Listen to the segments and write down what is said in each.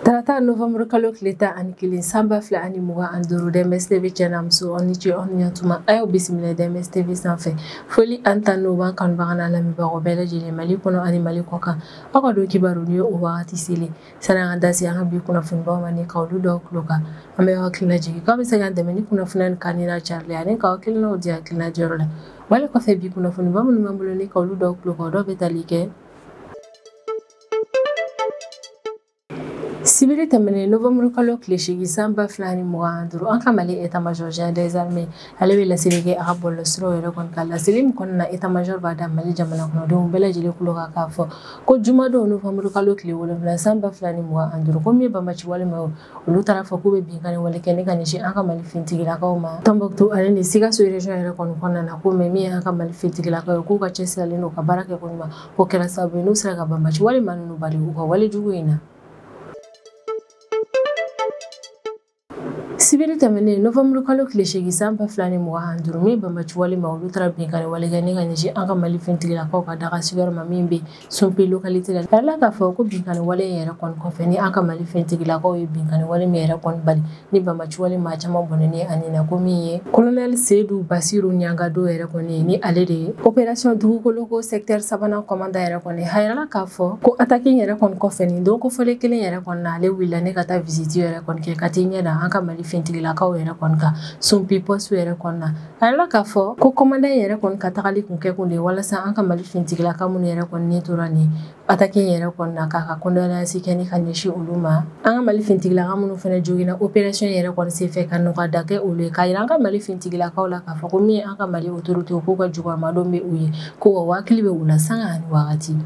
Tarata novembre kalo tile 11 san 2025 DMS TV cɛ n'a muso aw ni ce aw ni ɲantuma a y'aw bisimila DMS TV sanfɛ foli an ta n'o b'an kanubaga n'a lamɛnbagaw bɛɛ lajɛlen Mali kɔnɔ ani Mali kɔ kan aw ka don kibaru ni ye o wagati selen sani an ka da se an ka bi kunnafonibaw ma ni ka olu dɔw tulo kan an bɛ aw hakili lajigin k'aw bɛ se k'an dɛmɛ ni kunnafoniya nin kanuni n'a carili ani k'aw hakilinaw di hakilina jɔyɔrɔ la wale kɔfɛ bi kunnafoniba minnu b'an bolo ni ka olu dɔw tulo kan o dɔw bɛ tali kɛ Sibiri tɛmɛnen novembre kalo tile 8 san 2025 an ka Mali état major général des armées ale bɛ laseli kɛ a ka bɔlɔlɔsiraw yɛrɛ kɔni kan laseli min kɔnɔna na état major b'a da Mali jamana kɔnɔdenw bɛɛ lajɛlen tulo kan k'a fɔ ko jumadon novembre kalo tile 7 san 2025 ko min ye banbaci walima olu taara fɔ k'u bɛ binkanni wale kɛ ni ka ɲɛsin an ka Mali finitigilakaw ma Tombouctou ale ni Sikaso région yɛrɛ kɔni kɔnɔna na ko mais min ye an ka Mali finitigilakaw ye k'u ka cɛsirilen don ka baara kɛ koɲuman o kɛra sababu ye n'u sera ka banbaci walima ninnu bali u ka wale jugu in na. Sibiri tɛmɛnen novembre kalo tile 8 san 2025 min banbaci walima olu taara binkanni wale kɛ ni ka ɲɛsin an ka Mali finitigilakaw ka daga sigiyɔrɔ ma min bɛ Sunpi localité la a yirala k'a fɔ ko binkanni wale in yɛrɛ kɔni kɔfɛ ni an ka Mali finitigilakaw ye binkanni wale min yɛrɛ kɔni bali ni banbaci wale maa caman bɔnɛnen a nin na ko min ye colonel Seydou Basiru Ɲangado yɛrɛ kɔni ni ale de ye opération dugukoloko secteur sabanan commandant yɛrɛ kɔni a yirala k'a fɔ ko attaque in yɛrɛ kɔni kɔfɛ nin don kofɔlen kelen yɛrɛ kɔni na ale wulila ne ka taa visite yɛrɛ kɔni kɛ ka t'i ɲɛ da an ka Mali finitigilakaw yɛrɛ kɔni kan Sunpi poste yɛrɛ kɔni na a yirala k'a fɔ ko commandant yɛrɛ kɔni ka tagali kun kɛ kun de walasa an ka Mali finitigilaka minnu yɛrɛ kɔni ni tora nin attaque in yɛrɛ kɔni na k'a ka condoléance kɛ ni ka ɲɛsin olu ma an ka Mali finitigilaka minnu fana joginna opération yɛrɛ kɔni senfɛ ka nɔgɔya kɛ olu ye k'a yira an ka Mali finitigilakaw la k'a fɔ ko min ye an ka Mali autorité k'u ka juguyamadon bɛ u ye ko wa hakili bɛ u la sanga ani wagati.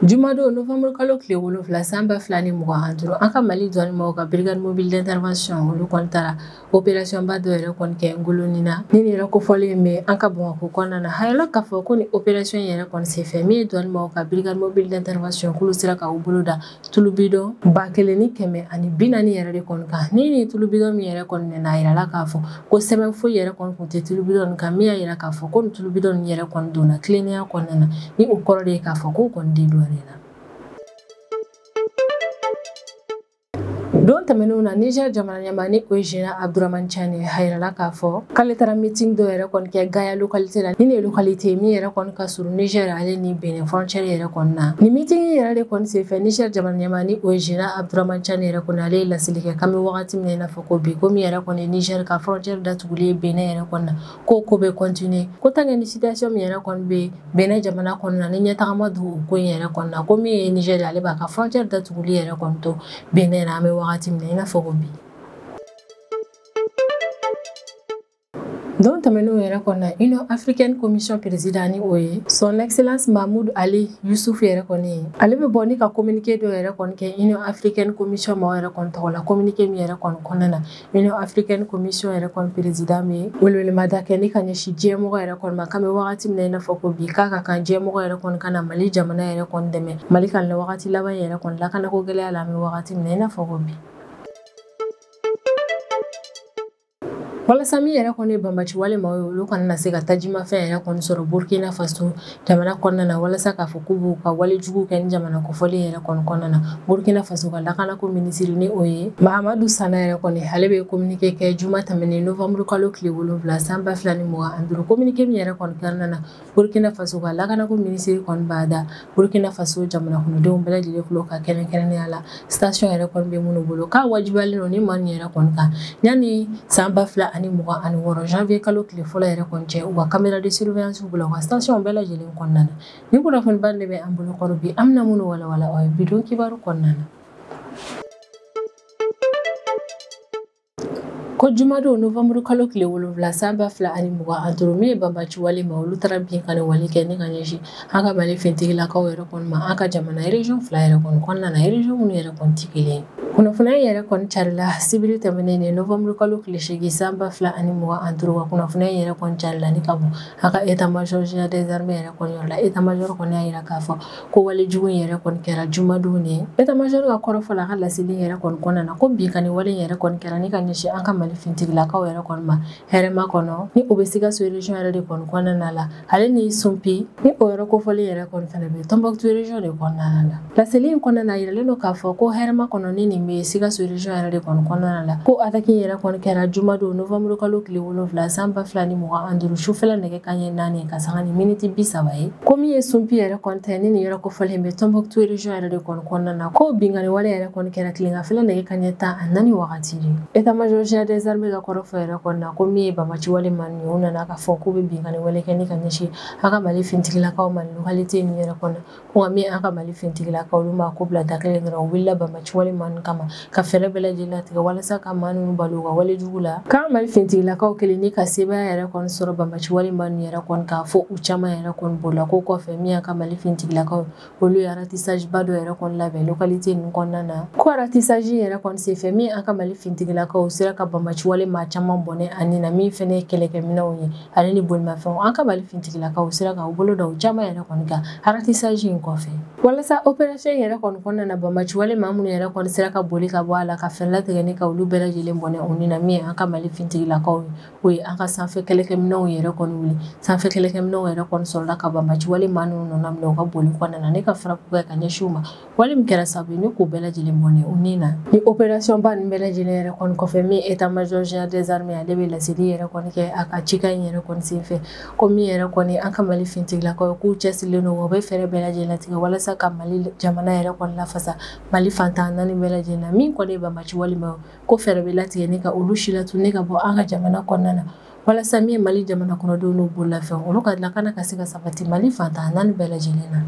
Jumadon novembre kalo tile 7 san 2025 an ka Mali douane ka brigade mobile d'intervention olu kɔni taara opération ba dɔ yɛrɛ kɔni kɛ Ngolonina ni nin yɛrɛ kofɔlen bɛ an ka Bamakɔ kɔnɔna na a yirala k'a fɔ ko ni opération yɛrɛ kɔni senfɛ min ye douane ka brigade mobile d'intervention k'olu sera ka u bolo da tulu bidɔn 1140 yɛrɛ de kɔni kan ni nin tulu bidɔn min yɛrɛ kɔni nana a yirala k'a fɔ ko sɛbɛn foyi yɛrɛ kɔni kun tɛ tulu bidɔn kan min y'a yira k'a fɔ ko nin tulu bidɔn yɛrɛ kɔni donna tilennenya kɔnɔna na ni o kɔrɔ de ye k'a fɔ k'o kɔni de don. Don tɛmɛnenw na Niger jamana ɲɛmaa ni o ye Général Abdourahamane Tiani a yirala k'a fɔ k'ale taara meeting dɔ yɛrɛ kɔni kɛ Gaya localité la ni nin ye localité min yɛrɛ kɔni ka surun Niger ale ni Benin frontière yɛrɛ kɔni na nin meeting yɛrɛ de kɔni senfɛ Niger jamana ɲɛmaa ni o ye Général Abdourahamane Tiani yɛrɛ kɔni ale ye laseli kɛ k'an bɛ wagati min na i n'a fɔ ko bi ko min yɛrɛ kɔni Niger ka frontière datugulen ye Benin yɛrɛ kɔni na ko ko bɛ continuer ko tant que ni situation min yɛrɛ kɔni bɛ Benin jamana kɔnɔna na ni ɲɛtaga ma don o ko in yɛrɛ kɔni na ko min ye Niger ale b'a ka frontière datuguli yɛrɛ kɔni to Benin na an bɛ wagati min na i n'a fɔ ko bi. Don tɛmɛnenw yɛrɛ kɔni na Union africaine commission président ni o ye son excellence Mahmoud Ali Youssouf yɛrɛ kɔni ye ale bɛ bɔ ni ka communiqué dɔ yɛrɛ kɔni kɛ Union africaine commission maaw yɛrɛ kɔni tɔgɔ la communiqué min yɛrɛ kɔni kɔnɔna na Union africaine commission yɛrɛ kɔni président min welewelemada kɛ ni ka ɲɛsin diɲɛmɔgɔ yɛrɛ kɔni ma k'an bɛ wagati min na i n'a fɔ ko bi k'a ka kan diɲɛmɔgɔ yɛrɛ kɔni ka na Mali jamana yɛrɛ kɔni dɛmɛ Mali ka nin wagati laban yɛrɛ kɔni lakanako gɛlɛya la an bɛ wagati min na i n'a fɔ ko bi. Walasa min yɛrɛ kɔni ye banbaci wale maaw ye olu kana na se ka tajimafɛn yɛrɛ kɔni sɔrɔ Burkina Faso jamana kɔnɔna na walasa k'a fɔ k'u b'u ka wale jugu kɛ ni jamana kofɔlen yɛrɛ kɔni kɔnɔna na Burkina Faso ka lakanako minisiri ni o ye Mahamadou Sana yɛrɛ kɔni ale bɛ communiqué kɛ juma tɛmɛnen novembre kalo tile 7 san 2025 communiqué min yɛrɛ kɔni kɔnɔna na Burkina Faso ka lakanako minisiri kɔni b'a da Burkina Faso jamana kɔnɔdenw bɛɛ lajɛlen tulo ka kɛrɛnkɛrɛnnenya la station yɛrɛ kɔni bɛ minnu bolo k'a wajibiyalen don ni maa nin yɛrɛ kɔni kan yanni san 2026 janvier kalo tile fɔlɔ yɛrɛ kɔni cɛ u ka caméra de surveillance bila u ka station bɛɛ lajɛlen kɔnɔna na ni kunnafoniba de bɛ an bolo kɔrɔ bi an bɛna minnu walawala aw ye bi don kibaru kɔnɔna na. Ko jumadon novembre kalo tile 7 san 2025 min ye banbaci wale ma olu taara binkanni wale kɛ ni ka ɲɛsin an ka Mali finitigilakaw yɛrɛ kɔni ma an ka jamana région fila yɛrɛ kɔni kɔnɔna na région minnu yɛrɛ kɔni tɛ kelen ye. Kunnafoniya yɛrɛ kɔni carila sibiri tɛmɛnen ni novembre kalo tile 8 san 2025 wa kunnafoniya yɛrɛ kɔni carila ni ka bɔ an ka état major général des armées yɛrɛ kɔni yɔrɔ la état major kɔni y'a yira k'a fɔ ko wale jugu in yɛrɛ kɔni kɛra jumadon de ye état major ka kɔrɔfɔ la a ka laseli yɛrɛ kɔni kɔnɔna na ko binkanni wale yɛrɛ kɔni kɛra ni ka ɲɛsin an ka Mali Mali fintigilakaw yɛrɛ kɔni ma hɛrɛma kɔnɔ ni o bɛ Sikaso région yɛrɛ de kɔni kɔnɔna la ale ni Sunpi ni o yɔrɔ kofɔlen yɛrɛ kɔni fana bɛ Tombouctou région de kɔnɔna la. Laseli in kɔnɔna na yiralen don k'a fɔ ko hɛrɛma kɔnɔ ni nin bɛ Sikaso région yɛrɛ de kɔni kɔnɔna la ko attaque yɛrɛ kɔni kɛra jumadon novembre kalo tile 7 san 2025 sufɛla nɛgɛ kanɲɛ 4 ka sanga ni miniti 30 ye. Ko min ye Sunpi yɛrɛ kɔni tɛ ni nin yɔrɔ kofɔlen bɛ Tombouctou région yɛrɛ de kɔni kɔnɔna na ko binkanni wale yɛrɛ kɔni kɛra tileganfɛla nɛgɛ kanɲɛ 14 wagati de. État-major général des armées ka kɔrɔfɔ yɛrɛ kɔni na ko min ye bamaci wale maa ninnu u nana k'a fɔ k'u bɛ binkanni wale kɛ ni ka ɲɛsin an ka Mali fintigilakaw ma localité min yɛrɛ kɔnɔ ko nka min an ka Mali fintigilakaw olu ma ko bila da kelen dɔrɔn u wulila bamaci wale maa ninnu kama ka fɛɛrɛ bɛɛ lajɛlen latigɛ walasa ka maa ninnu balo u ka wale jugu la k'an Mali fintigilakaw kelen ni ka sebaaya yɛrɛ kɔni sɔrɔ bamaci wale maa ninnu yɛrɛ kɔni k'a fɔ u caman yɛrɛ kɔni bolila ko kɔfɛ min y'an ka Mali fintigilakaw olu ye ratissage ba dɔ yɛrɛ kɔni labɛn localité ninnu kɔnɔna na ko ratissage yɛrɛ kɔni senfɛ min an ka Mali fintigilakaw sera ka bamaci wale maa caman bɔnɛ ani na min fɛnɛ ye kɛlɛkɛminɛnw ye ale ni bolimafɛnw an ka Mali fintigilakaw sera ka u bolo da u caman yɛrɛ kɔni kan ratissage in kɔfɛ. Walasa opération yɛrɛ kɔni kɔnɔna na bamaci wale maa minnu yɛrɛ kɔni sera ka boli ka bɔ a la ka fɛɛrɛ latigɛ ni ka olu bɛɛ lajɛlen bɔnɛ u ni na min an ka Mali fintigilakaw ye o ye an ka sanfɛ kɛlɛkɛminɛnw yɛrɛ kɔni wuli sanfɛ kɛlɛkɛminɛnw yɛrɛ kɔni sɔrɔla ka bamaci wale maa ninnu nɔ minɛ u ka boli kɔnɔna na ne ka frappe kɛ ka ɲɛsin u ma wale min kɛra sababu ye ni k'u bɛɛ lajɛlen bɔnɛ u ni na. Ni opération ba ninnu bɛɛ lajɛlen yɛrɛ kɔni kɔfɛ min état-major général des armées ale bɛ laseli yɛrɛ kɔni kɛ a ka cikan in yɛrɛ kɔni senfɛ ko min yɛrɛ kɔni an ka Mali fintigilakaw k'u cɛsirilen don u bɛ fɛɛrɛ bɛɛ lajɛlen latigɛ walasa ka Mali jamana yɛrɛ kɔni lafasa Mali fantan naani bɛɛ lajɛlen na min kɔni ye bamaci walima ko fɛɛrɛ bɛ latigɛ ne ka olu si latunu ne ka bɔ an ka jamana kɔnɔna na walasa min ye Mali jamana kɔnɔdenw n'u bololafɛnw olu ka lakana ka se ka sabati Mali fantan naani bɛɛ lajɛlen na.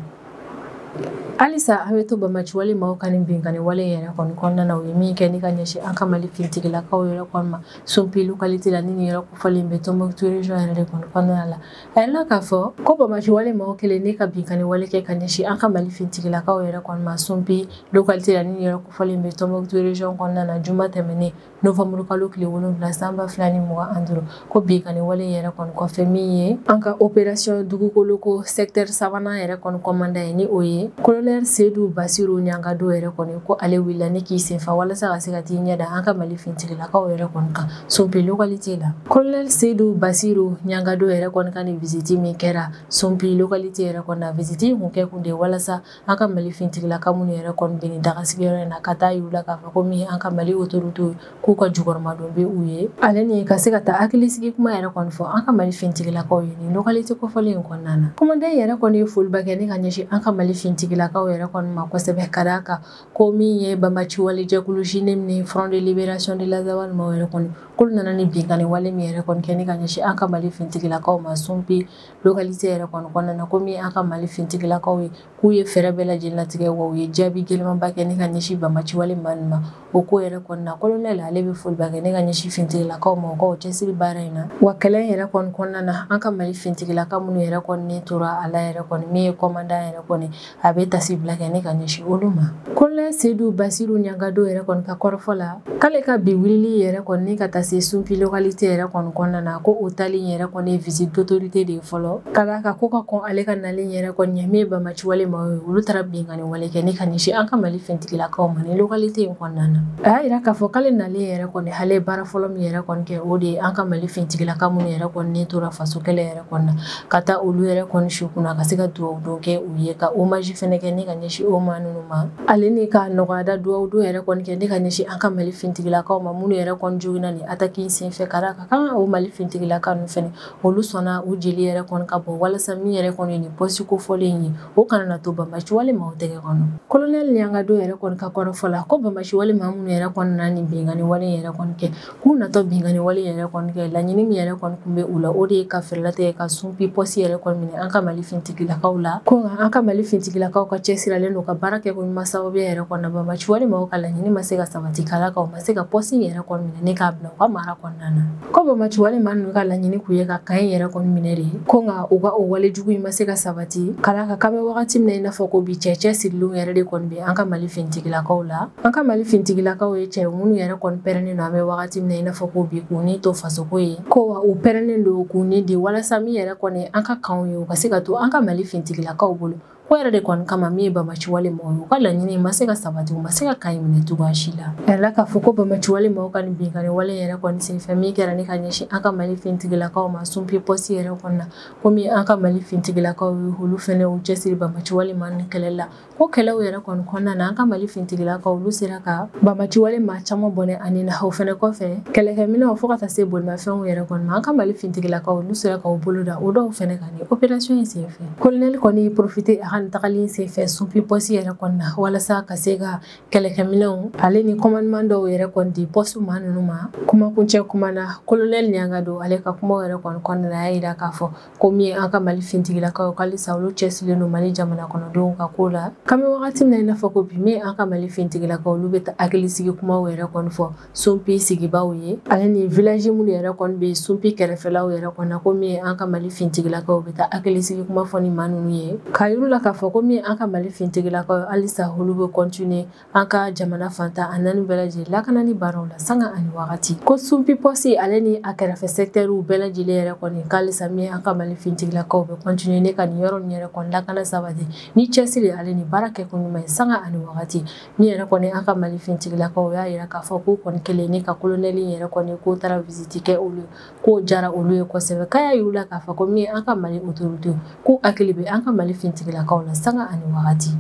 Halisa an bɛ to bamaci wale maaw ka nin binkanni wale yɛrɛ kɔni kɔnɔna na u ye min kɛ ni ka ɲɛsin an ka Mali fintigilakaw yɛrɛ kɔni ma Sunpi localité la ni nin yɔrɔ kofɔlen bɛ Tombouctou région yɛrɛ de kɔni kɔnɔna la. A yirala k'a fɔ ko bamaci wale maaw kelen ni ka binkanni wale kɛ ka ɲɛsin an ka Mali fintigilakaw yɛrɛ kɔni ma Sunpi localité la ni nin yɔrɔ kofɔlen bɛ Tombouctou région kɔnɔna na juma tɛmɛnen novembre kalo tile 7 san 2025 ko binkanni wale yɛrɛ kɔni kɔfɛ min ye an ka opération dugukolo ko secteur sabanan yɛrɛ kɔni commandant ye ni o ye colonel Seydou Bassirou Niangado yɛrɛ kɔni ko ale wulila ni k'i senfa walasa ka se ka t'i ɲɛ da an ka Mali fintigilakaw yɛrɛ kɔni kan Sunpi localité la. Colonel Seydou Bassirou Niangado yɛrɛ kɔni ka nin visite min kɛra Sunpi localité yɛrɛ kɔni na visite in kun kɛ kun de walasa an ka Mali fintigilaka minnu yɛrɛ kɔni bɛ nin daga sigiyɔrɔ in na ka taa yir'u la k'a fɔ ko min an ka Mali autorité k'u ka jukɔrɔmadon bɛ u ye ale ni ka se ka taa hakilisigi kuma yɛrɛ kɔni fɔ an ka Mali fintigilakaw ye nin localité kofɔlen in kɔnɔna na. Commandant yɛrɛ kɔni ye foliba kɛ ni ka ɲɛsin an ka Mali fintigilakaw yɛrɛ kɔni ma kosɛbɛ ka d'a kan ko min ye bamaci wale jɛkulu JNIM ni Front de Libération de l'Azawad maaw yɛrɛ kɔni k'olu nana ni binkanni wale min yɛrɛ kɔni kɛ ni ka ɲɛsin an ka Mali fintigilakaw ma Sunpi localité yɛrɛ kɔni kɔnɔna na ko min an ka Mali fintigilakaw ye k'u ye fɛɛrɛ bɛɛ lajɛlen latigɛ wa u ye jaabi gɛlɛnmanba kɛ ni ka ɲɛsin bamaci wale maa ninnu ma o ko yɛrɛ kɔni na. Colonel ale bɛ foliba kɛ ni ka ɲɛsin fintigilakaw ma u ka o cɛsiri baara in na. Wa kɛlɛ in yɛrɛ kɔni kɔnɔna na an ka Mali fintigilaka minnu yɛrɛ kɔni tora a la yɛrɛ kɔni min ye commandant yɛrɛ kɔni a bɛ tasibila kɛ ni ka ɲɛsin olu ma. Colonel Seydou Bassirou Niangado yɛrɛ kɔni ka kɔrɔfɔ la k'ale ka bi wulili yɛrɛ kɔni ni ka taa se Sunpi localité yɛrɛ kɔni kɔnɔna na ko o taali yɛrɛ kɔni ye visite d'autorité de ye fɔlɔ ka d'a kan ko ka kɔn ale ka nalen yɛrɛ kɔni ɲɛ min ye bamaci wale maaw ye olu taara binkanni wale kɛ ni ka ɲɛsin an ka Mali fintigilakaw ma ni localité in kɔnɔna na. A y'a yira k'a fɔ k'ale nalen yɛrɛ kɔni ale ye baara fɔlɔ min yɛrɛ kɔni kɛ o de ye an ka Mali fintigilaka minnu yɛrɛ kɔni ni tora faso kɛlɛ yɛrɛ kɔni na ka taa olu yɛrɛ kɔni su kunna ka se ka duwawu don kɛ u ye ka hommage fɛnɛ kɛ ni ka ɲɛsin o maa ninnu ma ale ni ka nɔgɔyada duwawu don yɛrɛ kɔni kɛ ni ka ɲɛsin an ka Mali fintigilakaw ma minnu yɛrɛ kɔni joginna ni attaque in senfɛ ka d'a kan o Mali fintigilaka ninnu fɛnɛ olu sɔnna u jeli yɛrɛ kɔni ka bɔ walasa min yɛrɛ kɔni ye nin poste kofɔlen ye o kana na to bamaci wale maaw tɛgɛ kɔnɔ. Colonel Niangado yɛrɛ kɔni ka kɔrɔfɔ la ko bamaci wale maa minnu yɛrɛ kɔni nana nin binkanni wale yɛrɛ kɔni kɛ k'u natɔ binkanni wale yɛrɛ kɔni kɛ laɲini min yɛrɛ kɔni kun bɛ u la o de ye ka fɛɛrɛ latigɛ ka Sunpi poste yɛrɛ kɔni minɛ an ka Mali fintigilakaw la ko nka an ka Mali fintigilakaw ka cɛsirilen don ka baara kɛ ko ɲuman sababuya yɛrɛ kɔni na bamaci wale maaw ka laɲini ma se ka sabati ka d'a kan u ma se ka poste yɛrɛ kɔni minɛ ne k'a bila u ka mara kɔnɔna na. Ko bamaci wale maa ninnu ka laɲini kun ye ka kan in yɛrɛ kɔni minɛ de ko nka u ka o wale jugu in ma se ka sabati ka d'a kan k'an bɛ wagati min na i n'a fɔ ko bi cɛ sirilenw yɛrɛ de kɔni bɛ an ka Mali fintigilakaw la. An ka Mali fintigilakaw ye cɛ minnu yɛrɛ kɔni pɛrɛnnen don an bɛ wagati min na i n'a fɔ ko bi k'u ni to fasoko ye ko wa u pɛrɛnnen don k'u ni di walasa min yɛrɛ kɔni an ka kanw ye u ka se ka to an ka Mali fintigilakaw bolo. Ko yɛrɛ de kɔni kama min ye bamaciwale maaw ye u ka laɲini ma se ka sabati, u ma se ka kan minɛ cogoya si la. A yɛrɛ k'a fɔ ko bamaciwale maaw ka nin binkanni wale yɛrɛ kɔni senfɛ min kɛra ne ka ɲɛsin an ka Mali finitigilakaw ma Sunpi poste yɛrɛ kɔnɔna na, komi an ka Mali finitigilakaw ye olu fɛnɛ u cɛsiri bamaciwale maa ni kɛlɛ la. Ko kɛlɛw yɛrɛ kɔni kɔnɔna na an ka Mali finitigilakaw olu sera ka bamaciwale maa caman bɔnɛ ani na. O fɛnɛ kɔfɛ kɛlɛkɛminɛnw fo ka taa se bolimafɛnw yɛrɛ kɔni ma, an ka Mali finitigilakaw olu sera k'u bolo da o dɔw fɛnɛ kan ni opération in senfɛ. Colonel kɔni profiter a ka nin tagali in senfɛ Sunpi poste yɛrɛ kɔni na walasa ka se ka kɛlɛkɛminɛnw ale ni commandement dɔw yɛrɛ kɔni di poste maa ninnu ma. Kumakuncɛ kuma na, colonel Niangado ale ka kumaw yɛrɛ kɔni kɔnɔna na a y'a yira k'a fɔ ko min ye an ka Mali finitigilakaw k'alisa olu cɛsirilen don Mali jamana kɔnɔdenw ka ko la. K'an bɛ wagati min na i n'a fɔ ko bi, min ye an ka Mali finitigilakaw olu bɛ hakili sigi kumaw yɛrɛ kɔni fɔ Sunpi sigibaaw ye ale ni village minnu yɛrɛ kɔni bɛ Sunpi kɛrɛfɛlaw yɛrɛ kɔni na, ko min ye an ka Mali finitigilakaw bɛ taa hakili sigi kuma fɔ ni maa ninnu ye k'a yir'u la k'a fɔ ko min ye an ka Mali finitigilakaw halisa olu bɛ continuer an ka jamana fantan a naani bɛɛ lajɛlen lakanani baaraw la sanga ani wagati. Ko Sunpi poste ale ni a kɛrɛfɛ secteurw bɛɛ lajɛlen yɛrɛ kɔni k'alisa min ye an ka Mali finitigilakaw bɛ continuer ne ka nin yɔrɔ nin yɛrɛ kɔni lakana sabati ni cɛsiri ale ni baara kɛko ɲuman ye sanga ani wagati. Min yɛrɛ kɔni an ka Mali finitigilakaw y'a yira k'a fɔ k'u kɔni kɛlen ne ka colonel yɛrɛ kɔni k'o taara visite kɛ olu k'o jara olu ye kosɛbɛ. K'a y'a yir'u la k'a fɔ ko min ye an ka Mali autorité k'u hakili bɛ an ka Mali finitigilakaw la sanga ani wagati.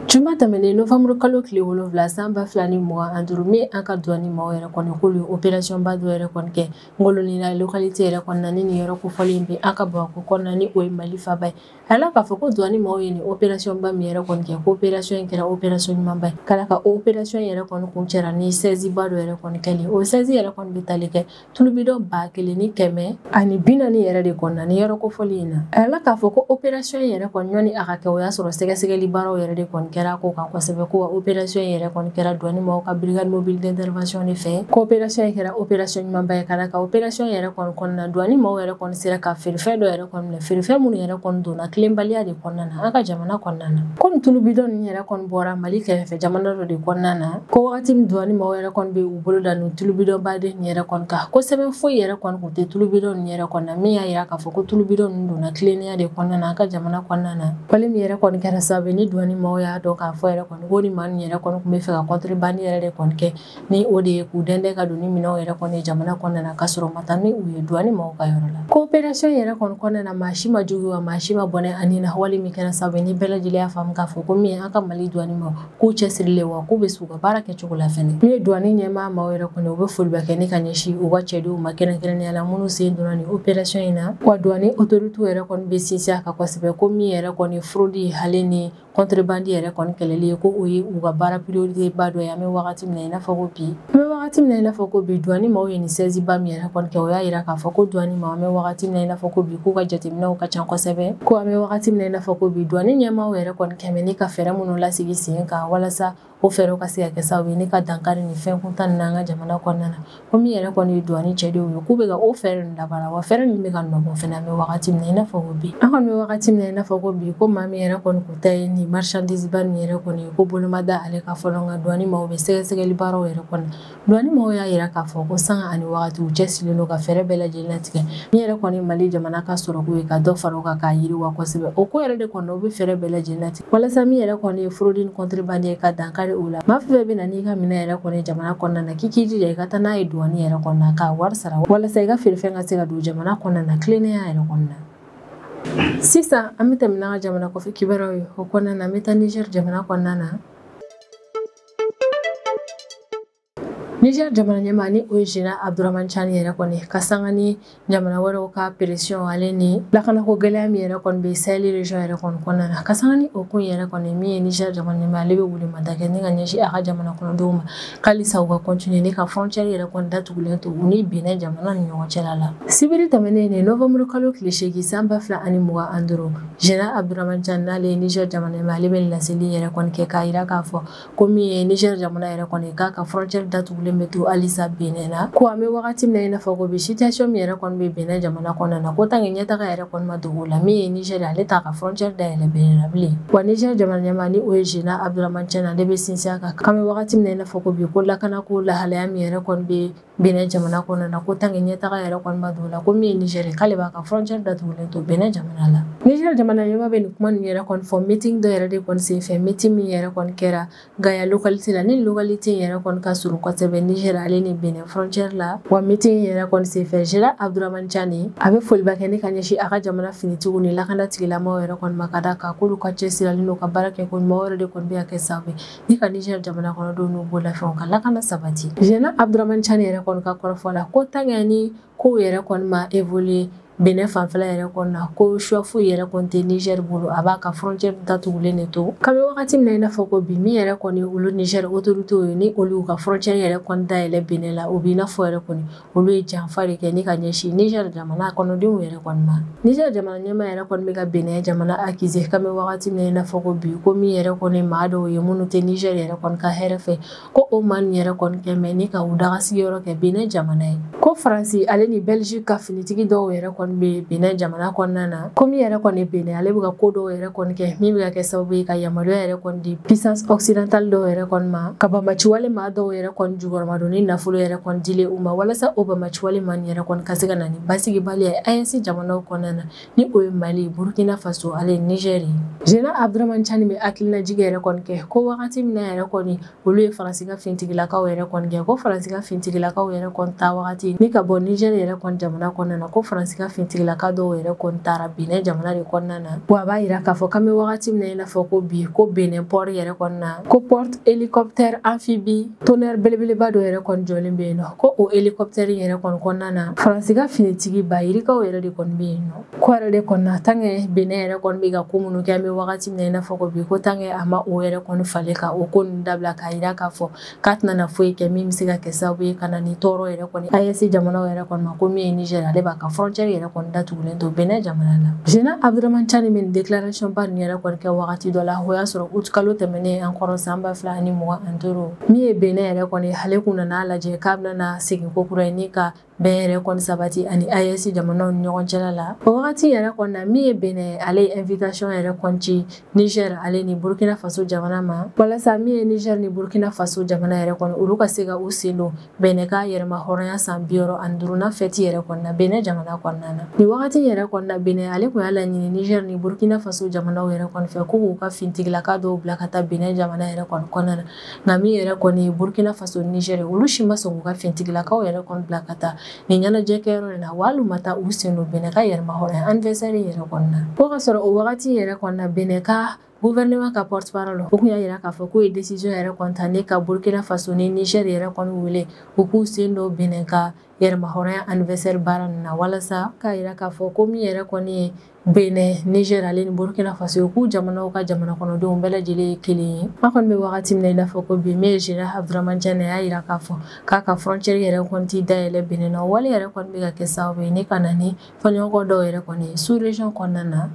Juma tɛmɛnen novembre kalo tile 7 san 2025, min an ka douane maaw yɛrɛ kɔni k'olu ye opération ba dɔ yɛrɛ kɔni kɛ Ngolonina localité yɛrɛ kɔnɔna ni nin yɔrɔ kofɔlen bɛ an ka Bamakɔ kɔnɔna ni o ye Mali faaba ye. A la k'a fɔ ko douane maaw ye nin opération ba min yɛrɛ kɔni kɛ, ko opération in kɛra opération ɲumanba ye k'a ka opération yɛrɛ kɔni kuncɛra ni saisie ba dɔ yɛrɛ kɔni kɛlen. O saisie yɛrɛ kɔni bɛ tali kɛ tulubidɔn 1440 yɛrɛ de kɔnɔna ni yɔrɔ kofɔlen in na. A la k'a fɔ ko opération yɛrɛ kɔni ɲɔni a ka kɛ, o y'a sɔrɔ sɛgɛsɛgɛli baaraw yɛrɛ de kɔni kɛra ko kan kosɛbɛ. Ko opération yɛrɛ kɔni kɛra douane maaw ka brigade mobile d'intervention de fɛ. Ko opération in kɛra opération ɲumanba ye k'a ka opération yɛrɛ kɔni kɔnɔna douane maaw yɛrɛ kɔni sera ka feerefɛn dɔ yɛrɛ kɔni minɛ, feerefɛn minnu yɛrɛ kɔni donna tilenbaliya de kɔnɔna na an ka jamana kɔnɔna na. Komi tulubidɔn ninnu yɛrɛ kɔni bɔra Mali kɛrɛfɛ jamana dɔ de kɔnɔna na, ko wagati min douane maaw yɛrɛ kɔni bɛ u bolo da nin tulubidɔnbaden nin yɛrɛ kɔni kan, ko sɛbɛn foyi yɛrɛ kɔni kun tɛ tulubidɔn nin yɛrɛ kɔnɔna, min y'a yira k'a fɔ ko tulubidɔn ninnu donna tilennenya de kɔnɔna na an ka jamana kɔnɔna na. Wale min yɛrɛ kɔni kɛra sababu ye ni douane maaw y'a dɔn k'a fɔ yɛrɛ kɔni ko ni maa ninnu yɛrɛ kɔni tun bɛ fɛ ka contrebande yɛrɛ de kɔni kɛ, ni o de ye k'u dɛndɛn ka don ni minɛnw yɛrɛ kɔni jamana kɔnɔna na k'a sɔrɔ ma taa ni u ye douane maaw ka yɔrɔ la. Ko opération yɛrɛ kɔni kɔnɔna na maa si ma jugu wa maa si ma bɔnɛ ani na. Wale min kɛra sababu ye ni bɛɛ lajɛlen y'a faamu k'a fɔ ko min ye an ka Mali douane maaw k'u cɛsirilen wa k'u bɛ se u ka baara kɛcogo la fɛnɛ. Min ye douane ɲɛmaa maaw yɛrɛ kɔni u bɛ foliba kɛ ne ka ɲɛsin u ka cɛdenw ma kɛrɛnkɛrɛnnenya la minnu sen donna nin opération in na. Wa douane autorité yɛrɛ kɔni bɛ sinsin a kan kosɛbɛ ko min yɛrɛ kɔni fraude ale ni contrebande yɛrɛ kɔni kɛlɛli ye, ko o ye u ka baara priorité ba dɔ ye an bɛ wagati min na i n'a fɔ ko bi. An bɛ wagati min na i n'a fɔ ko bi, douane maaw ye nin saisie ba min yɛrɛ kɔni kɛ, o y'a yira k'a fɔ ko douane maaw an bɛ wagati min na i n'a fɔ ko bi k'u ka jateminɛw ka ca kosɛbɛ. Ko an bɛ wagati min na i n'a fɔ ko bi, douane ɲɛmaaw yɛrɛ kɔni kɛmɛ ni ka fɛɛrɛ minnu lasigi sen kan walasa o fɛɛrɛw ka se ka kɛ sababu ye ne ka dankari ni fɛn kuntan ninnu an ka jamana kɔnɔna na. Ko min yɛrɛ kɔni ye douane cɛdenw ye k'u bɛ ka o fɛɛrɛ ninnu labaara, wa fɛɛrɛ ninnu bɛ ka nɔbɔ fɛnɛ an bɛ wagati min na i n'a fɔ ko bi. An kɔni bɛ wagati min na i n'a fɔ ko bi, ko maa min yɛrɛ kɔni kun ta ye nin marchandise ba nin yɛrɛ kɔni ye, ko bolo ma da ale ka fɔlɔ, nka douane maaw bɛ sɛgɛsɛgɛli baaraw yɛrɛ kɔni. Douane maaw y'a yira k'a fɔ ko sanga ani wagati u cɛsirilen don ka fɛɛrɛ bɛɛ lajɛlen latigɛ min yɛrɛ kɔni Mali jamana ka sɔrɔko ye ka dɔ fara o kan k'a yiriwa kosɛbɛ. O ko yɛrɛ de kɔni u bɛ fɛɛrɛ bɛɛ lajɛlen latigɛ walasa min yɛrɛ kɔni ye fraude ni contrebande ye ka dankari o la. Maa fɛn fɛn bɛ na n'i ka minɛn yɛrɛ kɔni jamana kɔnɔna na, k'i k'i jija i ka taa n'a ye douane yɛrɛ kɔnɔna k'a wari sara walasa i ka feerefɛn ka se ka don jamana kɔnɔna na tilennenya yɛrɛ kɔnɔna na. Sisan an bɛ tɛmɛ n'an ka jamana kɔfɛ kibaruyaw ye. O kɔnɔna na an bɛ taa Niger jamana kɔnɔna na. Niger jamana ɲɛmaa ni o ye Général Abdourahamane Tiani yɛrɛ kɔni ka sanga ni jamana wɛrɛw ka pression ale ni lakanako gɛlɛya min yɛrɛ kɔni bɛ Sahel région yɛrɛ kɔni kɔnɔna na, ka sanga ni o kun yɛrɛ kɔni min ye Niger jamana ɲɛmaa ale bɛ welemada kɛ ni ka ɲɛsin a ka jamana kɔnɔdenw ma k'alisa u ka continuer ni ka frontière yɛrɛ kɔni datugulen to u ni Benin jamana ni ɲɔgɔn cɛla la. Sibiri tɛmɛnen ni novembre kalo tile 8 san 2025, Général Abdourahamane Tiani n'ale ye Niger jamana ɲɛmaa ale bɛ laseli yɛrɛ kɔni kɛ k'a yira k'a fɔ ko min ye Niger jamana yɛrɛ kɔni k'a ka frontière datugulen bɛ to halisa Benin na. Ko an bɛ wagati min na i n'a fɔ ko bi situation min yɛrɛ kɔni bɛ Benin jamana kɔnɔna na, ko tant que ɲɛtaga yɛrɛ kɔni ma dogo o la, min ye Niger ale t'a ka frontière dayɛlɛ Benin na bilen. Wa Niger jamana ɲɛmaa ni o ye Général Abdourahamane Tiani ale bɛ sinsin a kan k'an bɛ wagati min na i n'a fɔ ko bi ko lakanako lahalaya min yɛrɛ kɔni bɛ Benin jamana kɔnɔna na, ko tant que ɲɛtaga yɛrɛ kɔni ma dogo o la, ko min ye Niger k'ale b'a ka frontière datugulen to Benin jamana la. Niger jamana ɲɛmaa bɛ nin kuma ninnu yɛrɛ kɔni fɔ meeting dɔ yɛrɛ de kɔni senfɛ, meeting min yɛrɛ kɔni kɛra Gaya localité la, ni localité yɛrɛ kɔni ka surun kosɛbɛ Niger ale ni Benin frontière la. Wa meeting yɛrɛ kɔni senfɛ, Général Abdourahamane Tiani a bɛ foliba kɛ ni ka ɲɛsin a ka jamana finitigiw ni lakana tigilamaaw yɛrɛ kɔni ma, ka d'a kan k'olu ka cɛsirilen n'u ka baara kɛ ko ɲuman yɛrɛ de kɔni bɛ ka kɛ sababu ye ni ka Niger jamana kɔnɔdenw n'u bololafɛnw ka lakana sabati. Général Abdourahamane Tiani yɛrɛ kɔni ka kɔrɔfɔ la ko tant que ni kow yɛrɛ kɔni ma évoluer Benin fanfɛla yɛrɛ kɔni na, ko choix foyi yɛrɛ kɔni tɛ Niger bolo, a b'a ka frontière datugulen de to. K'an bɛ wagati min na i n'a fɔ ko bi, min yɛrɛ kɔni olu Niger autorités ye ni olu ka frontière yɛrɛ kɔni dayɛlɛ Benin la, o b'i n'a fɔ yɛrɛ kɔni olu ye janfa de kɛ ni ka ɲɛsin Niger jamana kɔnɔdenw yɛrɛ kɔni ma. Niger jamana ɲɛmaa yɛrɛ kɔni bɛ ka Benin jamana accuser k'an bɛ wagati min na i n'a fɔ ko bi, ko min yɛrɛ kɔni maa dɔw ye minnu tɛ Niger yɛrɛ kɔni ka hɛrɛ fɛ, ko o maa ninnu yɛrɛ kɔni kɛ mɛ ni ka u dagasigi yɔrɔ kɛ Benin jamana ye. Ko Faransi ale ni Belgique ka finitigi dɔw yɛrɛ kɔni bɛ Benin jamana kɔnɔna na, ko min yɛrɛ kɔni Benin ale bɛ ka ko dɔw yɛrɛ kɔni kɛ min bɛ ka kɛ sababu ye ka yamaruya yɛrɛ kɔni di puissance occidentale dɔw yɛrɛ kɔni ma, ka bamaciwale maa dɔw yɛrɛ kɔni jukɔrɔmadon ni nafolo yɛrɛ kɔni dilen u ma, walasa o bamaciwale maa nin yɛrɛ kɔni ka se ka na ni basigibaliya ye AES jamanaw kɔnɔna na, ni o ye Mali, Burkina Faso ale Niger ye. Général Abdourahamane Tiani bɛ hakilinajigi yɛrɛ kɔni kɛ ko wagati min na yɛrɛ kɔni olu ye Faransi ka finitigilakaw yɛrɛ kɔni kɛ, ko Faransi ka finitigilakaw yɛrɛ kɔni ta wagati ni ka bɔ Niger yɛrɛ kɔni jamana kɔnɔna na, ko Faransi ka finitigilaka dɔw yɛrɛ kɔni taara Benin jamana de kɔnɔna na. Wa a b'a yira k'a fɔ k'an bɛ wagati min na i n'a fɔ ko bi, ko Benin port yɛrɛ kɔnɔna na, ko porte hélicoptère amphibie Tonnerre belebeleba dɔ yɛrɛ kɔni jɔlen bɛ yen nɔ, ko o hélicoptère yɛrɛ kɔni kɔnɔna na, Faransi ka finitigi ba yirikaw yɛrɛ de kɔni bɛ yen nɔ. Ko yɛrɛ de kɔni na, tant que Benin yɛrɛ kɔni bɛ ka ko minnu kɛ an bɛ wagati min na i n'a fɔ ko bi, ko tant que a ma o yɛrɛ kɔni falen ka o ko ninnu dabila, k'a yira k'a fɔ k'a tɛna na foyi kɛ min bɛ se ka kɛ sababu ye ka na ni tɔɔrɔ yɛrɛ kɔni AES jamanaw yɛrɛ kɔni ma, ko min ye Niger, ale b'a ka frontière yɛrɛ kɔni datugulen to Benin jamana la. Général Abdourahamane Tiani bɛ nin déclaration ba ninnu yɛrɛ kɔni kɛ wagati dɔ la, o y'a sɔrɔ août kalo tɛmɛnen an kɔrɔ san 2025, min ye Benin yɛrɛ kɔni ale kun nana lajɛ k'a bɛna segin ko kura ye ni ka bɛn yɛrɛ kɔni sabati ani AES jamanaw ni ɲɔgɔn cɛla la. O wagati yɛrɛ kɔni na, min ye Benin ale ye invitation yɛrɛ kɔni ci Niger ale ni Burkina Faso jamana ma, walasa min ye Niger ni Burkina Faso jamana yɛrɛ kɔni olu ka se ka u sen don Benin ka yɛrɛma hɔrɔnya san 65nan fête yɛrɛ kɔni na Benin jamana kɔnɔna na. Nin wagati yɛrɛ kɔni na, Benin ale kun y'a laɲini Niger ni Burkina Faso jamanaw yɛrɛ kɔni fɛ ko k'u ka finitigilaka dɔw bila ka taa Benin jamana yɛrɛ kɔni kɔnɔna na. Nka min yɛrɛ kɔni ye Burkina Faso, Niger, olu si ma sɔn k'u ka finitigilakaw yɛrɛ kɔni bila ka taa nin ɲɛnajɛ kɛyɔrɔ in na, wa hali u ma taa u sen don Benin ka yɛrɛma hɔrɔnya anniversaire yɛrɛ kɔnɔna na. Ko ka sɔrɔ o wagati yɛrɛ kɔnɔna na, Benin ka gouvernement ka porte parole o kun y'a yira k'a fɔ k'u ye décision yɛrɛ kɔni ta ne ka Burkina Faso ni Niger yɛrɛ kɔni wele u k'u sen don Benin ka yɛrɛma hɔrɔnya anniversaire baara ninnu na, walasa k'a yira k'a fɔ ko min yɛrɛ kɔni ye Benin, Niger ale ni Burkina Faso, k'u jamanaw ka jamana kɔnɔdenw bɛɛ lajɛlen ye kelen ye. An kɔni bɛ wagati min na i n'a fɔ ko bi, min ye Général Abdourahamane Tiani y'a yira k'a fɔ k'a ka frontière yɛrɛ kɔni ti dayɛlɛ Benin na, wale yɛrɛ kɔni bɛ ka kɛ sababu ye ne ka na ni fɔɲɔgɔnkɔ dɔw yɛrɛ kɔni ye sous région kɔnɔna na,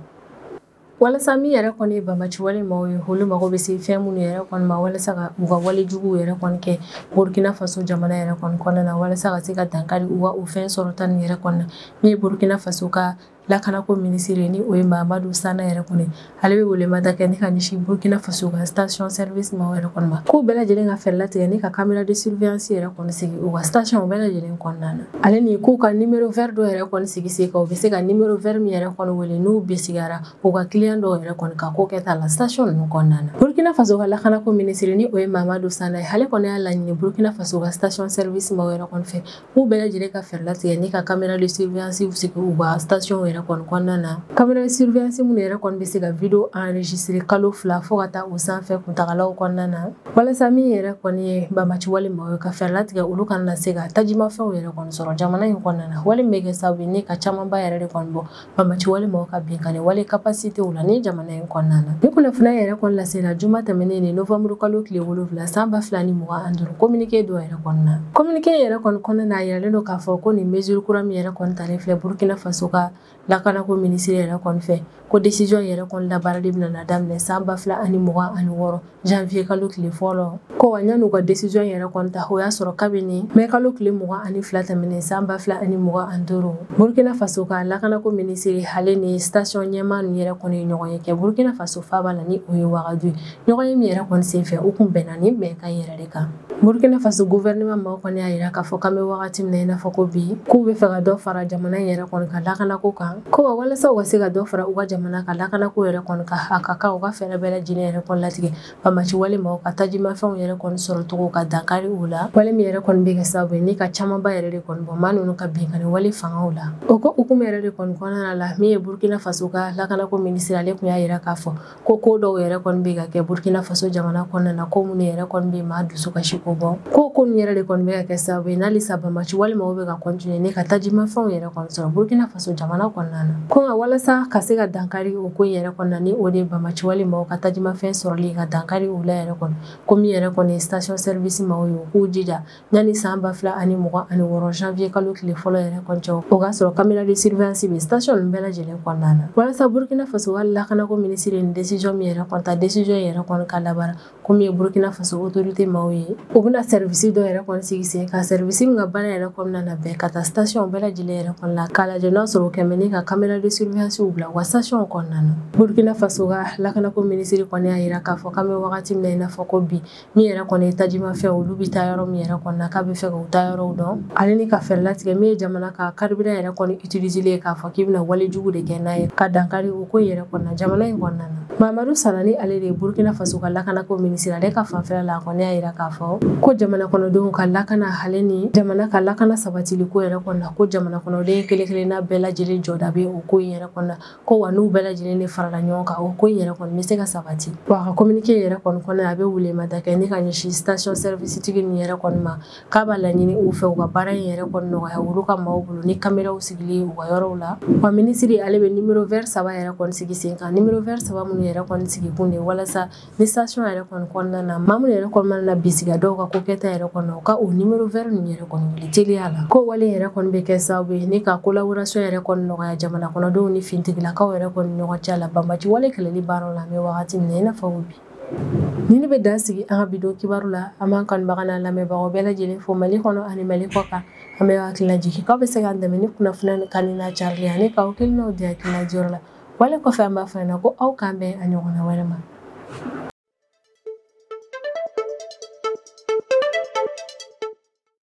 walasa min yɛrɛ kɔni ye banbaciwale maaw ye, olu mago bɛ se fɛn minnu yɛrɛ kɔni ma walasa ka u ka wale juguw yɛrɛ kɔni kɛ Burkina Faso jamana yɛrɛ kɔni kɔnɔna na, walasa ka se ka dankari u ka o fɛn sɔrɔta nin yɛrɛ kɔni na. Min ye Burkina Faso ka lakanako minisiri ni o ye Mahamadu Sana yɛrɛ kɔni, ale bɛ welemada kɛ ni ka ɲɛsin Burkina Faso ka station service maaw yɛrɛ kɔni ma, k'u bɛɛ lajɛlen ka fɛɛrɛ latigɛ ni ka caméra de surveillance yɛrɛ kɔni sigi u ka station bɛɛ lajɛlen kɔnɔna na, ale ni k'u ka numéro vert dɔw yɛrɛ kɔni sigi sen kan, u bɛ se ka numéro vert min yɛrɛ kɔni wele n'u bisigara u ka client dɔw yɛrɛ kɔni ka ko kɛta la station ninnu kɔnɔna na. Burkina Faso ka lakanako minisiri ni o ye Mahamadu Sana ye, ale kɔni y'a laɲini Burkina Faso ka station service maaw yɛrɛ kɔni fɛ, k'u bɛɛ lajɛlen ka fɛɛrɛ latigɛ ni ka caméra de surveillance sigi u ka station yɛrɛ kɔni kɔnɔna na, caméra de surveillance minnu yɛrɛ kɔni bɛ se ka vidéo enregistrer kalo 2 fo ka taa o sanfɛ kuntagalaw kɔnɔna na, walasa min yɛrɛ kɔni ye banbaci wale maaw ye, ka fɛɛrɛ latigɛ olu kana na se ka tajimafɛnw yɛrɛ kɔni sɔrɔ jamana in kɔnɔna na, wale min bɛ kɛ sababu ye ni ka camanba yɛrɛ de kɔni bɔ banbaci wale maaw ka binkanni wale capacité la ni jamana in kɔnɔna na. Ni kunnafoniya yɛrɛ kɔni lasela juma tɛmɛnen ni novembre kalo tile 7 san 2025, communiqué dɔ yɛrɛ kɔnɔna na. Communiqué yɛrɛ kɔni kɔnɔna na, a yiralen don k'a fɔ ko nin mesure kura min yɛrɛ kɔni talen filɛ Burkina Faso ka lakanako minisiri yɛrɛ kɔni fɛ, ko décision yɛrɛ kɔni labaarali bɛna na daminɛ san 2026 janvier kalo tile 1. Ko wa yan'u ka décision yɛrɛ kɔni ta, o y'a sɔrɔ kabini mɛ kalo tile 22 tɛmɛnen san 2025, Burkina Faso ka lakanako minisiri ale ni station ɲɛmaa ninnu yɛrɛ kɔni ye ɲɔgɔn ye kɛ Burkina Faso faaba la, ni o ye Wagadu ye. Ɲɔgɔn ye min yɛrɛ kɔni senfɛ, u kun bɛnna ni bɛnkan yɛrɛ de kan. Burkina Faso gouvernement maaw kɔni y'a yira k'a fɔ k'an bɛ wagati min na i n'a fɔ ko bi, k'u bɛ fɛ ka dɔ fara jamana in yɛrɛ kɔni ka lakanako kan. la ko wa walasa u ka se ka dɔ fara u ka jamana ka lakanako yɛrɛ kɔni kan, a ka kan u ka fɛɛrɛ bɛɛ lajɛlen yɛrɛ kɔni latigɛ banbaci wale maaw ka tajimafɛnw yɛrɛ kɔni sɔrɔ cogo ka dankari u la, wale min yɛrɛ kɔni bɛ kɛ sababu ye ni ka camanba yɛrɛ de kɔni bɔ maa ninnu ka binkanni wale fangaw la. O ko hukumu yɛrɛ de kɔni kɔnɔna la, min ye Burkina Faso ka lakanako minisiri, ale tun y'a yira k'a fɔ ko ko dɔw yɛrɛ kɔni bɛ ka kɛ Burkina Faso jamana kɔnɔna na, ko minnu yɛrɛ kɔni bɛ maa dusu kasi ko bɔ, ko ninnu yɛrɛ de kɔni bɛ ka kɛ sababu ye n'halisa banbaci wale maaw bɛ ka continuer ne ka tajimafɛnw yɛrɛ kɔni sɔrɔ Burkina Faso jamana kɔnɔna na. Ko nka walasa ka se ka dankari o ko in yɛrɛ kɔnɔna, ni o de ye banbaci wale maaw ka tajimafɛn sɔrɔli ka dankari u la yɛrɛ kɔni, ko min yɛrɛ kɔni ye station service maaw ye, u k'u jija yanni san 2026 janvier kalo tile fɔlɔ yɛrɛ kɔni cɛ, o k'a sɔrɔ caméra de surveillance bɛ station ninnu bɛɛ lajɛlen kɔnɔna na. Walasa Burkina Faso ka lakanako minisiri ni décision min yɛrɛ kɔni ta, décision yɛrɛ kɔni ka labaara, ko min ye Burkina Faso autorité maaw ye, u bɛna service dɔ yɛrɛ kɔni sigi sen kan, service min ka baara yɛrɛ kɔnɔna na bɛn ka taa station bɛɛ lajɛlen yɛrɛ kɔni la k'a lajɛ n'a sɔrɔ o kɛmɛ ni ka caméra de surveillance bila u ka station kɔnɔna na. Burkina Faso ka lakanako minisiri kɔni y'a yira k'a fɔ k'an bɛ wagati min na i n'a fɔ ko bi, min yɛrɛ kɔni ye tajimafɛn olu bɛ taa yɔrɔ min yɛrɛ kɔni na, k'a bɛ fɛ k'u taa yɔrɔw dɔn, ale ni ka fɛɛrɛ latigɛ min ye jamana ka carburant yɛrɛ kɔni utiliser k'a fɔ k'i bɛna wale jugu de kɛ n'a ye ka dankari o ko yɛrɛ kɔni na jamana in kɔnɔna na. Mamadu Sanani, ale de ye Burkina Faso ka lakanako minisiri, ale ka fanfɛla la, a kɔni y'a yira k'a fɔ ko jamana kɔnɔdenw ka lakana, ale ni jamana ka lakana sabatili ko yɛrɛ kɔni na, ko jamana kɔnɔden kelen kelenna bɛɛ lajɛlen jɔda bɛ o ko in yɛrɛ kɔni na, ko wa n'u bɛɛ lajɛlen de farala ɲɔgɔn kan, o ko in yɛrɛ kɔni bɛ se ka sabati. Wa a ka communiqué yɛrɛ kɔni kɔnɔ, a bɛ welemada kɛ ni ka ɲɛsin station service tigi ninnu yɛrɛ kɔni ma, k'a b'a laɲini u fɛ u ka baara in yɛrɛ kɔni nɔgɔya olu ka maaw bolo ni caméraw sigilen u ka yɔrɔw la. Wa minisiri ale bɛ numéro vert 3 yɛrɛ kɔni sigi sen kan, numéro vert 3 minnu yɛrɛ kɔni sigi kun de walasa ni station yɛrɛ kɔni kɔnɔna na, maa minnu yɛrɛ kɔni mana na bisiga dɔw ka ko kɛta yɛrɛ kɔnɔ, u ka o numéro vert ninnu yɛrɛ kɔni wuli teliya la. Ko wale yɛrɛ kɔni bɛ kɛ sababu ye ni ka collaboration yɛrɛ kɔni nɔgɔya jamana kɔnɔdenw ni fintigilakaw yɛrɛ kɔni ɲɔgɔn cɛ la banbaci wale kɛlɛli baaraw la an bɛ wagati min na i n'a fɔ bi. Ni ne bɛ dan sigi an ka bi don kibaru la, an b'an kanubaga n'a lamɛnbagaw bɛɛ lajɛlen fo Mali kɔnɔ ani Mali kɔ kan. An bɛ hakilina jigin k'aw bɛ se k'an dɛmɛ ni kunnafoniya kan n'a carili ani k'aw kelennaw di hakilina jɔyɔrɔ la. Wale kɔfɛ, an b'a fɔ ɲɛna ko aw k'an bɛn a ɲɔgɔnna wɛrɛ ma.